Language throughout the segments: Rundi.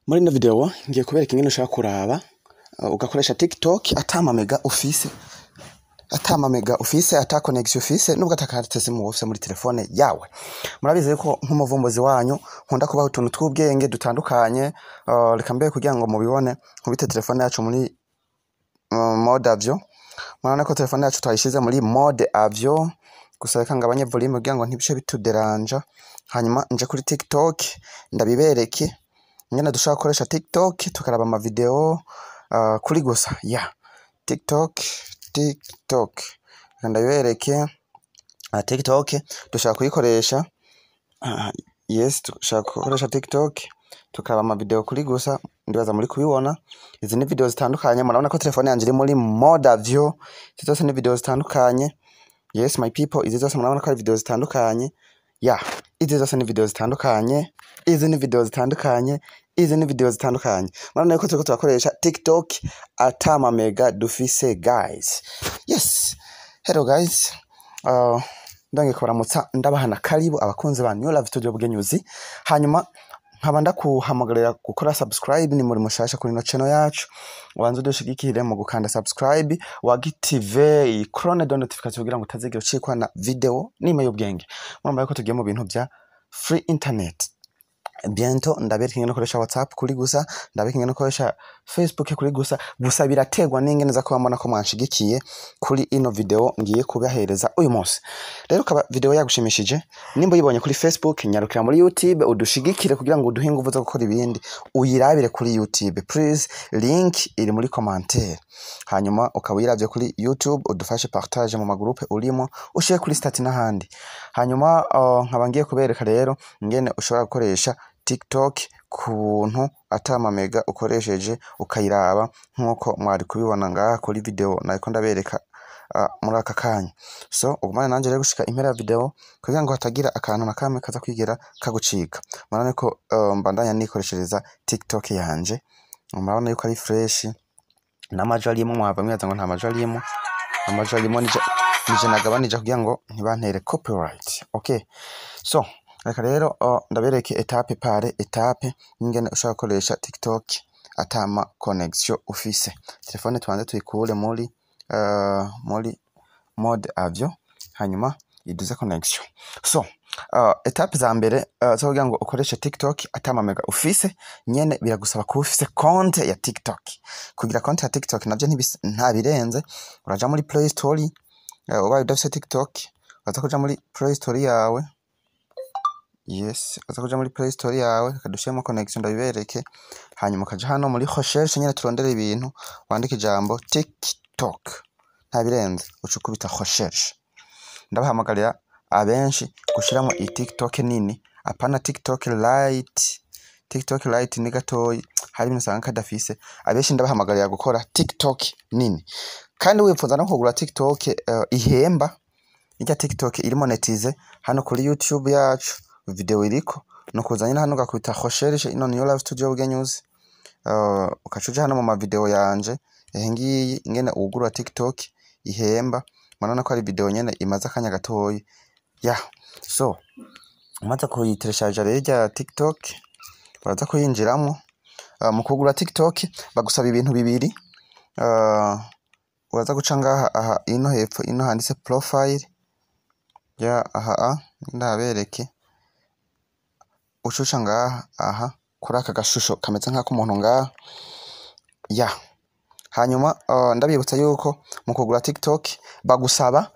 Muri ino video ngiye kubereka ingene ushobora kuraba ugakoresha TikTok ata mamega ufise, ata mamega ufise, ata connection ufise, nubwo ata carte SIM ufise muri telefone yawe. Murabizi yuko nk'umuvumbuzi wanyu nkunda kubaha utuntu tw'ubwenge dutandukanye. Reka mbere kugira ngo mubibone, nkubite telefone yacu muri mode avion. Murabona ko telefone yacu twayishize muri mode avion, gusa reka ngabanye volume kugira ngo ntibice bituderanja. Hanyuma nje kuri TikTok ndabibereke ingene dushobora gukoresha TikTok tukaraba ama video kuri gusa ya TikTok. TikTok, reka ndabibereke. TikTok dushobora kuyikoresha, yes, dushobora gukoresha TikTok tukaraba ama video kuri gusa. Ndibaza muri kubibona, izi ni video zitandukanye. Murabona ko telefone yanje iri muri mode avion. Izi zose ni video zitandukanye. Yes, my people, izi zose murabona ko ari video zitandukanye. Ya, izi zose ni video zitandukanye, izi ni video zitandukanye, izi ni video zitandukanye. Murabona yuko turiko turakoresha TikTok ata mamega dufise, guys. Yes, hello guys, ndongeye kubaramutsa, ndabaha na karibu abakunzi ba New Love Studio Bugenyuzi. Hanyuma nkaba ndakuhamagarira gukora subscribe ni muri mushasha kuri ino channel yacu. Ubanze udushigikire mu gukanda subscribe, wagitive iyi cloche de notification kugira ngo utazigera ucikwa na video n'imwe y'ubwenge. Murumva yuko tugiye mu bintu vya free internet. Bientôt ndabereka ingene ukoresha WhatsApp kuri gusa, ndabereka ingene ukoresha Facebook kuri gusa. Gusa biraterwa n'ingene za kuba mbona ko mwanshigikiye kuri ino video ngiye kubahereza uyu munsi. Rero ukaba video yagushimishije, nimba uyibonye kuri Facebook, nyarukira muri YouTube udushigikire kugira ngo uduhe inguvu zo gukora ibindi. Uyirabire kuri YouTube, please, link iri muri commentaire. Hanyuma ukaba uyiravye kuri YouTube, udufashe partage mu magroupe urimo, ushire kuri statut n'ahandi. Hanyuma nkaba ngiye kubereka rero ingene ushobora gukoresha TikTok ku buntu ata mamega ukoresheje, ukayiraba nk'uko mwari kubibona ngaha kuri video nariko ndabereka muri aka kanya. So ugumane nanje rero gushika impera ya video kugira ngo hatagira akantu na kamwe kaza kwigera kagucika. Murabona ko mbandanya nikoreshereza TikTok yanje. Murabona yuko ari fresh, n'amajwi arimwo. Mwava mwibaza ngo nta majwi arimwo, amajwi arimwo, nije nagabanije kugira ngo ntibantere copyright. Okay, so reka rero ndabereke étape par étape ingene ushobora gukoresha TikTok atama connection ufise. Telefone tubanze tuyikure muri mode avion, hanyuma iduze connection. So étape za mbere zo kugira ngo ukoreshe TikTok atama mega ufise nyene, biragusaba kuba ufise konte ya TikTok. Kugira konte ya TikTok navyo ntabirenze, uraja muri Play Store. Ubaye udafise TikTok, uraza kuja muri Play Store yawe. Yes, uza kuja muri Play Store yawe, reka dushiremo connection ndabibereke. Hanyuma ukaja hano muri recherche nyene turondera ibintu, wandika ijambo TikTok, ntabirenze, uca ukubita recherche. Ndabahamagarira abenshi gushiramo iyi TikTok nini, apana TikTok Lite. TikTok Lite ni gatoyi, hari ibintu usanga kadafise. Abenshi ndabahamagarira gukora TikTok nini. Kandi wipfuza no kugura TikTok ihemba, irya TikTok iri monetize, hano kuri YouTube yacu video iriko. No kuza nyine hano ugakubita recherche ino New Life Studio Bugenyuzi, ukaca uja hano mu ma video yanje. Ehe, ngiyi ingene ugura TikTok ihemba. Murabona ko ari video nyene imaze akanya gatoyi ya. So umaze kuyitereshaja rero irya TikTok, uraza kuyinjiramwo. Mu kugura TikTok bagusaba ibintu bibiri. Uraza guca ngaha aha ino hepfo, ino handitse profile ya aha, a ndabereke. Ucuca ngaha aha kuri aka gashusho kameze nk'ak'umuntu ngaha ya. Hanyuma ndabibutsa yuko mu kugura TikTok bagusaba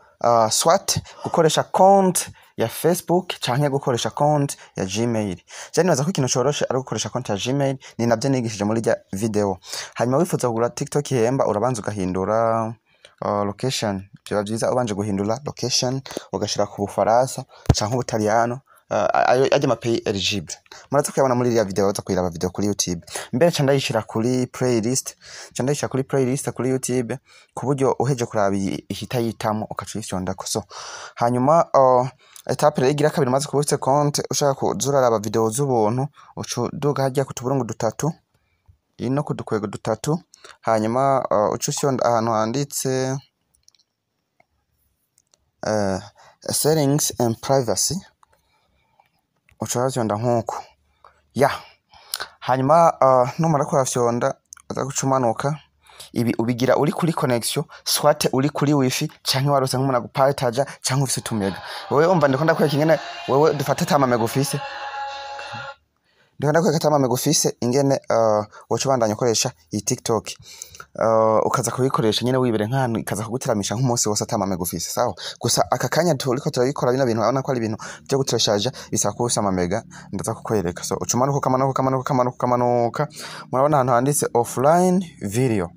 soit gukoresha konti ya Facebook canke gukoresha konti ya Gmail. Je nibaza ko ikintu coroshe ari gukoresha konti ya Gmail, ni navyo nigishije muri rya video. Hanyuma wifuza kugura TikTok ihemba, urabanza ugahindura location. Vyoba vyiza ubanje guhindura location, ugashira ku Bufaransa canke Ubutaliyano, ayo ajya ama pays eligible muraza kuyabona muri iriya video. Baza kuyiraba video kuri YouTube mbere, ca ndayishira kuri playlist, ca ndayishira kuri playlist kuri YouTube, ku buryo uheje kuraba iyi ihita yitamo, ukaca uyifyondako. So hanyuma étape rero igira kabiri, umaze kuba ufise konte, ushaka kuza uraraba video z'ubuntu, uca uduga harya ku tuburungu dutatu, ino ku dukwego dutatu. Hanyuma uca ufyonda ahantu handitse settings and privacy, uca uhavyonda nk'uko ya. Hanyuma numara kuhafyonda, uza guca umanuka. Ibi ubigira uri kuri connection, soit uri kuri wifi, canke warose nk'umuntu agupartaja, canke ufise utumega. Wewe umva, ndiko ndakwereka ingene wewe dufate ata mamega ufise, ndiko ndakwereka ata mamega ufise ingene woca ubandanya ukoresha iyi TikTok, ukaza kubikoresha nyene wibere nk'ahantu, ikaza kuguteramisha nk'umunsi wose ata mamega ufise. Sawa, gusa aka kanya turiko turabikora bino bintu, urabona ko ari ibintu vyo gutereshaja, bisaba kuba ufise amamega. Ndaza kukwereka. So uca umanuka, ukamanuka, ukamanuka, ukamanuka, ukamanuka, murabona ahantu handitse offline video,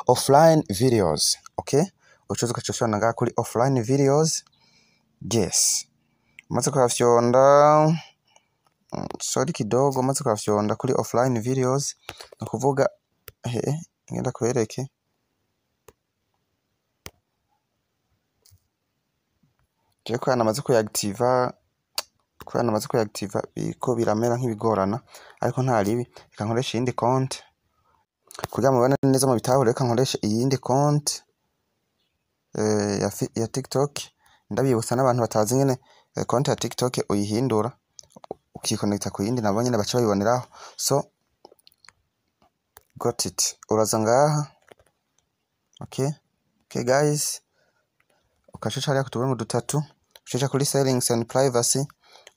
offline videos. Okay, ucuza ugaca ufyonda ngaha kuri offline videos. Yes, umaze kuhafyonda, sorry kidogo, umaze kuhafyonda kuri offline videos, ni ukuvuga he ngenda kwereke. Jewe kubera namaze kuyaactiva biriko biramera nk'ibigorana, ariko nta ribi. Reka nkoreshe iyindi konti kugira mubone neza mu bitahure. Reka nkoreshe iyindi konti ya TikTok. Ndabibutsa n'abantu batazi ingene konti ya TikTok uyihindura ukikonekta ku yindi, nabo nyene baca babiboneraho. So got it, uraza ngaha. Okay guys, ukaca hariya ku tuburungu dutatu, ucaca kuri settings and privacy,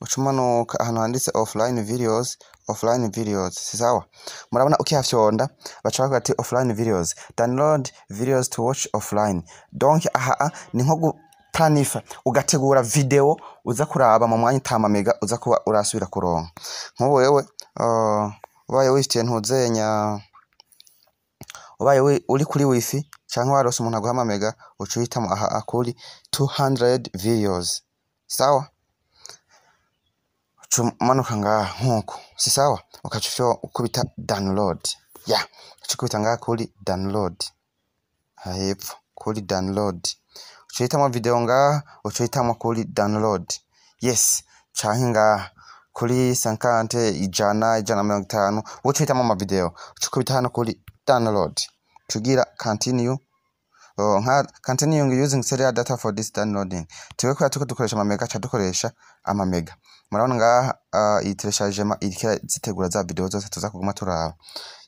uca umanuka ahantu handitse offline videos. Offline videos, si sawa? Murabona ukihafyonda baca bavuga ati offline videos, download videos to watch offline. Donc aha ni nko guplanifa, ugategura video uza kuraba mu mwanya ata mamega uza kuba urasubira kuronka. Nk'ubu wewe ubaye wifitiye ntuzenya, ubaye uri kuri wifi canke warose umuntu aguha amamega, uca uhitamo aha kuri 200 videos. Sawa, uca umanuka ngaha nkuko, si sawa? Ukaca ukubita download ya, uca ukubita ngaha kuri download, aha hepfo kuri download, uca uhitamwo video ngaha, uca uhitamwo kuri download. Yes, canke ngaha kuri 50, 100, 150, uca uhitamwo ama video, uca ukubita hano kuri download, uca ugira continue. Oh, nka continuing using cellular data for this downloading. Twebwe kubera turiko dukoresha amamega, ca dukoresha amamega. Murabona ngaha iyi téléchargement iriko zitegura za video zose tuza kuguma turaba.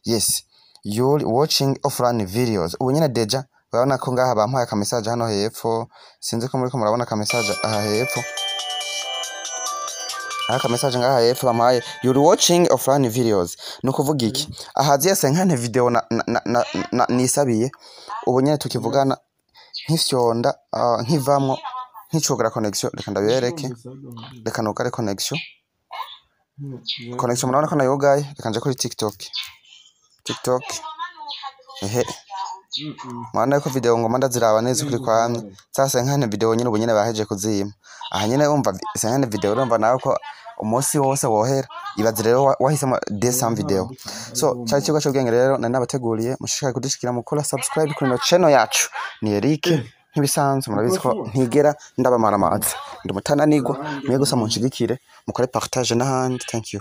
Yes, you're watching offline videos ubu nyene déjà. Urabona ko ngaha bampaye aka message hano hepfo. Sinzi ko muriko murabona aka message aha hepfo. Aka message ngaha hepfo bampaye, you're watching offline videos. Ni ukuvuga iki? Aha ziyese nkane video na nisabiye ubu nyene tukivugana, nkifyonda nkivamwo, nkicugara connection. Reka ndabereke, reka nugare connection. Connection murabona ko nayugaye. Reka nje kuri TikTok. TikTok, ehe, murabona ko video ngoma ndaziraba neza ukuri kwamye. Sasa nkane video nyene ubu nyene bahejeje kuzima aha nyene. Umva, senkane video, urumva nawe ko umunsi wose wohera. Ibaze rero wahisemo 200 video. So cyari ikigo cy'ubwenge rero nari nabateguriye. Mushishikare kudushikira mukora subscribe kuri ino channel yacu. Ni Eric nk'ibisanzwe, murabizi ko ntigera ndabamara amazi, ndi umutananigwa. Mwe gusa munshigikire mukore partage n'ahandi. Thank you.